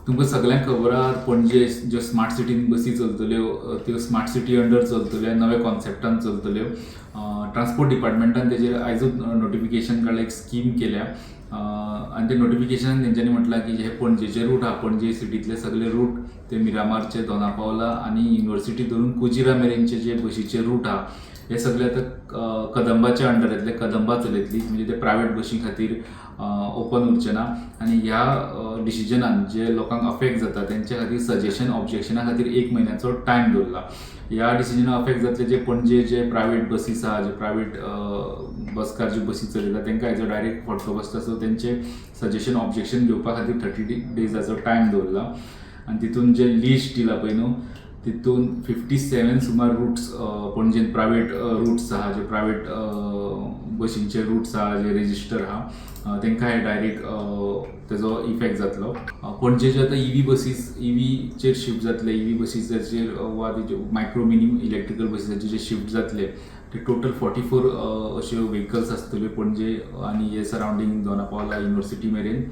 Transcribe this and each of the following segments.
तुमकां सगल्यांक खबर आहा, पणजे ज्यो स्मार्ट सिटीन बसी चलतल्यो त्यो स्मार्ट सिटी अंडर चलतल्यो, नव्या कॉन्सेप्टान चलतल्यो. ट्रान्सपोर्ट डिपार्टमेंटान तेजेर आयजूच नोटिफिकेशन काडलें, एक स्कीम केल्या आनी ते नोटिफिकेशनान तेंच्यांनी म्हटलां की हे पणजेचे रूट आहा, पणजे सिटींतले सगळे रूट, ते मिरामारचे, दोनापावला आनी युनिवर्सिटी धरून कुजिरा मेरेनचे जे बशीचे रूट आहा, हे सगळे आतां कदंबाच्या अंडर येतले, कदंबा चलयतली. म्हणजे ते प्रायवेट बशी खातीर ओपन उरचे ना. आनी ह्या डिसिजनान जे लोकांक अफेक्ट जाता तेंच्या खातीर सजेशन ऑब्जेक्शना खातीर एक म्हयन्याचो टायम दवरला. ह्या डिसिजनाक अफेक्ट जातले जे पणजे जे प्रायवेट बसीस आहा, जे प्रायवेट बसकार ज्यो बसी चलयता, तांकां हेजो डायरेक्ट फटको बसता. सो तेंचे सजेशन ऑब्जेक्शन घेवपा खातीर 30 डेजाचो टायम दवरला. आनी तितून जे लिस्ट दिला पळय न्हू, तितून 57 सुमार रुट्स पणजेन प्रायवेट रुट्स आहा, जे प्रायवेट बशींचे रुट्स आहा, जे रेजिस्टर आहा, तांकां हे डायरेक्ट तेजो इफेक्ट जातलो. पणजेचे आतां इवी बसीस, इवीचेर शिफ्ट जातले, इवी बसीसाचेर वा तेजे मायक्रो मिनी इलेक्ट्रिकल बसीसाचेर जे शिफ्ट जातले, ते टोटल 44 अश्यो व्हेकल्स आसतल्यो पणजे आनी हे सरावंडींग दोनापावला युनिवर्सिटी मेरेन.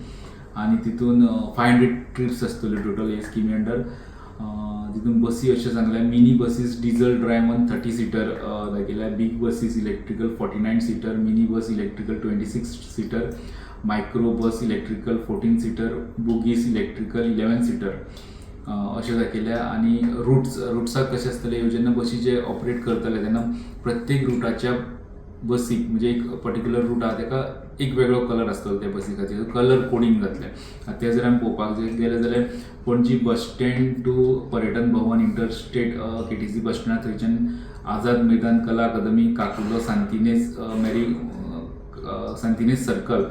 आनी तितून 500 ट्रिप्स आसतल्यो टोटल हे स्किमी अंडर. तितून बसी अश्यो सांगल्या: mini buses diesel driven 30 seater दाखयल्या, big buses electrical 49 seater, mini bus electrical 26 seater, micro bus electrical 14 seater, bogies electrical 11 seater अशें दाखयल्या. आनी रुट्स, रुट्साक कशें आसतलें, जेन्ना बसी जे ऑपरेट करतले तेन्ना प्रत्येक रुटाच्या बसीक, म्हणजे एक पर्टिक्युलर रूट आहा तेका एक वेगळो कलर आसतलो, त्या बसी खातीर कलर कोडींग जातलें. आतां तें जर आमी पळोवपाक गेले जाल्यार पणजी बस स्टँड टू पर्यटन भवन, इंटरस्टेट, केटीसी बस स्टँडा थंयच्यान आझाद मैदान, कला अकादमी, काकुलो, सांतिनेज, मेरी सांतिनेज सर्कल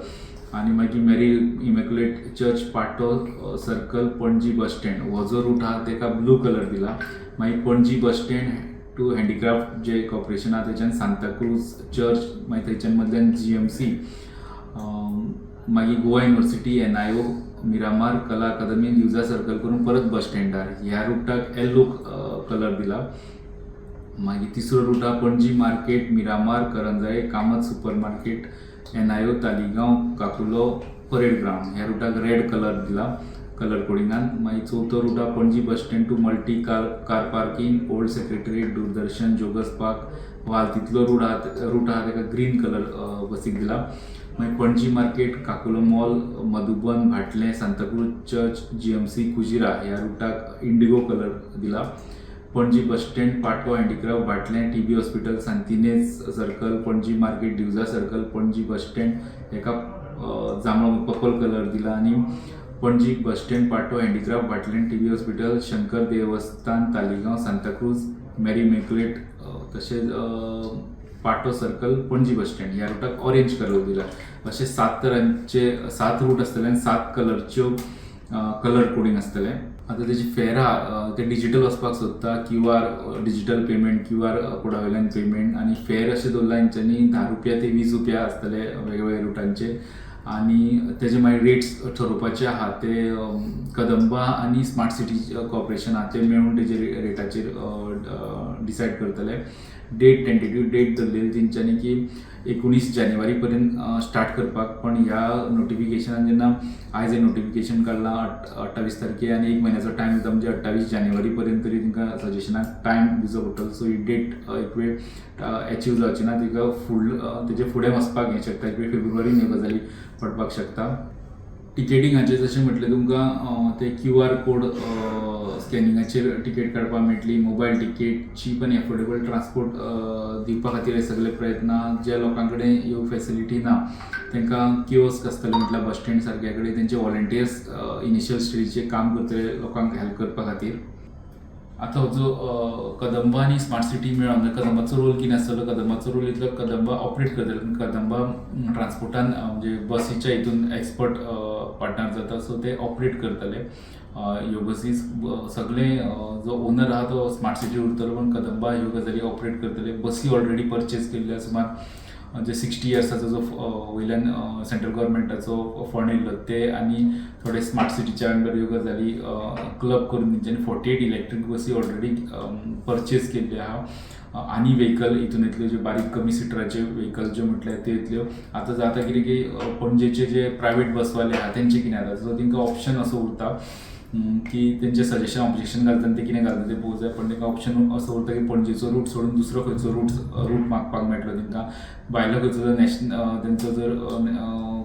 आनी मागीर मेरी इमॅक्युलेट चर्च, पाटो सर्कल, पणजी बस स्टँड, हो जो रूट आहा तेका ब्लू कलर दिला. मागीर पणजी बस स्टँड टू हँडिक्राफ्ट जे कॉर्पोरेशन आहा, थंयच्यान सांताक्रूज चर्च, मागीर थंयच्यान मदल्यान जीएमसी, मागीर गोवा युनिवर्सिटी, एनआयओ, मिरामार, कला अकादमी, दिवजा सर्कल करून परत बस स्टँडार, ह्या रुटाक येल्लो कलर दिला. मागीर तिसरो रूट आहा Panaji market, Miramar, Caranzalem, Kamat super market, NIO, Taleigao, Caculo, parade ground, ह्या रुटाक रेड कलर दिला कलर कोडिंगान. मागीर चवथो रूट आहा Panaji bus stand to multi car parking, old secretariat, Doordarshan, Joggers park, वाल, तितलो रूट आहा ताका ग्रीन कलर बसीक दिला. मागीर Panaji market, Caculo mall, Madhuban, Bhatlem, Santacruz church, GMC, Cujira, ह्या रुटाक इंडिगो कलर दिला. Panaji bus stand, Patto, handicraft, Bhatlem, TB hospital, Santinez circle, Panaji market, Diwaja circle, Panaji bus stand हेका जांबळो, पर्पल कलर दिला. आनी Panaji bus stand, Patto, handicraft, Bhatlem, TB hospital, Shankar देवस्थान, तालिगांव, सांताक्रूज, मेरी इमॅक्युलेट, तशेंच Patto circle, Panaji bus stand, ह्या रुटाक ऑरेंज कलर दिला. अशे सात तरांचे सात रूट आसतले आनी सात कलरच्यो कलर कोडींग आसतलें. आतां तेजी फेर आहा, ते डिजिटल वचपाक सोदता, QR digital payment, QR कोडा वयल्यान पेमेंट. आनी फेर अशें दवरला हेंच्यांनी, 10 रुपया ते 20 रुपया आसतले वेगवेगळ्या रुटांचे. आनी तेजे मागीर रेट्स ठरोवपाचे आहा, ते कदंबा आनी स्मार्ट सिटी कॉर्पोरेशन आहा ते मेळून तेजे रेटाचेर डिसायड करतले. डेट, टेंटेटीव डेट धरलेली तेंच्यांनी की 19 जानेवारी पर्यंत स्टार्ट करपाक. पण ह्या नोटिफिकेशनान जेन्ना आयज हें नोटिफिकेशन काडलां 28 तारखे आनी एक म्हयन्याचो टायम दिता, म्हणजे 28 जानेवारी पर्यंत तरी तांकां सजेशनाक टायम दिवचो पडटलो. सो ही डेट एक वेळ एचीव जावची ना, तिका फुडलो तेजे फुडें वचपाक हें शकता, एक वेळ फेब्रुवारीन ह्यो गजाली पडपाक शकता. टिकेटिंगाचेर जशें म्हटलें तुमकां, ते क्यूआर कोड स्कॅनिंगाचेर तिकेट काडपाक मेळटली. मोबायल तिकेट, चीप आनी एफोर्डेबल ट्रान्सपोर्ट दिवपा खातीर हे सगळे प्रयत्न. ज्या लोकां कडेन ह्यो फेसिलिटी ना तांकां किओस्क आसतले म्हटल्यार बस स्टँड सारक्या कडेन तेंचे वॉलंटियर्स इनिशियल स्टेजीचेर काम करतले लोकांक हेल्प करपा खातीर. आतां हो जो कदंबा आनी स्मार्ट सिटी मेळोन, म्हणजे कदंबाचो रोल कितें आसतलो? कदंबाचो रोल इतलो, कदंबा ऑपरेट करतले. कदंबा ट्रान्सपोर्टान, म्हणजे बसीच्या हितून एक्सपर्ट पार्टनर जाता, सो ते ऑपरेट करतले ह्यो बसीस सगळे. जो ओनर आहा तो स्मार्ट सिटी उरतलो, पण कदंबा ह्यो गजाली ऑपरेट करतले. बसी ऑलरेडी परचेज केल्ल्यो, सुमार जे 60 इयर्साचो जो वयल्यान सेंट्रल गव्हर्मेंटाचो फंड येयल्लो ते आनी थोडे स्मार्ट सिटीच्या अंडर ह्यो गजाली क्लब करून तेंच्यांनी 48 इलेक्ट्रीक बसी ऑलरेडी परचेज केल्ल्यो आहा. आनी व्हेकल हितून येतल्यो, ज्यो बारीक कमी सिटराचे व्हेकल ज्यो म्हटल्यार त्यो येतल्यो. आतां जाता कितें की पणजेचे जे प्रायवेट बसवाले आहा तेंचे कितें जाता, सो तेंकां ऑप्शन असो उरता. की तेंचे सजेशन ऑब्जेक्शन घालता आनी ते कितें घालता तें पळोवंक जाय. पण तांकां ऑप्शन असो उरता की पणजेचो रूट सोडून दुसरो खंयचो रूट मागपाक मेळटलो तांकां. भायलो खंयचो जर नॅशनल तेंचो जर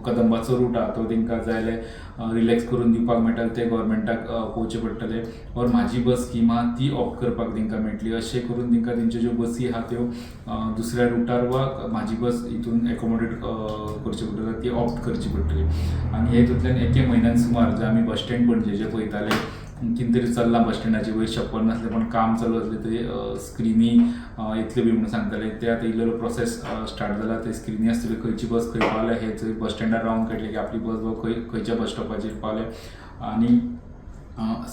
कदंबाचो रूट आहा, तो तांकां जाय जाल्यार रिलॅक्स करून दिवपाक मेळटा, ते गोवोरमेंटाक पळोवचें पडटलें. ऑर म्हाजी बस स्कीम आहा, ती ऑप्ट करपाक तांकां मेळटली. अशें करून तांकां तेंच्यो ज्यो बसी आहा त्यो दुसऱ्या रुटार वा म्हाजी बस हितून एकोमोडेट करच्यो पडटल्यो, ती ऑप्ट करची पडटली. आनी हे हितूंतल्यान एके म्हयन्यान सुमार जे आमी बस स्टँड पणजेचें पळयताले, कितें तरी चल्लां बस स्टँडाचेर, वयर छप्पर नासलें पण काम चालू आसलें, ते स्क्रिनी येतल्यो बी म्हणून सांगताले. ते आतां इल्लो इल्लो प्रोसेस स्टार्ट जाला. ते स्क्रिनी आसतल्यो, खंयची बस खंय पावल्या हे थंय बस स्टँडार रावन कळटलें की आपली बस बाबा खंय खंयच्या बस स्टॉपाचेर पावल्या. आनी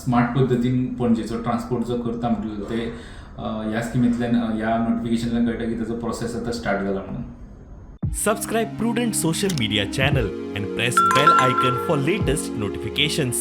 स्मार्ट पद्दतीन पणजेचो ट्रान्सपोर्ट जो करता म्हटलें, ते ह्या स्किमींतल्यान, ह्या नोटिफिकेशनान कळटा की ताचो प्रोसेस आतां स्टार्ट जाला म्हणून. Subscribe Prudent Social Media channel and press bell icon for latest notifications.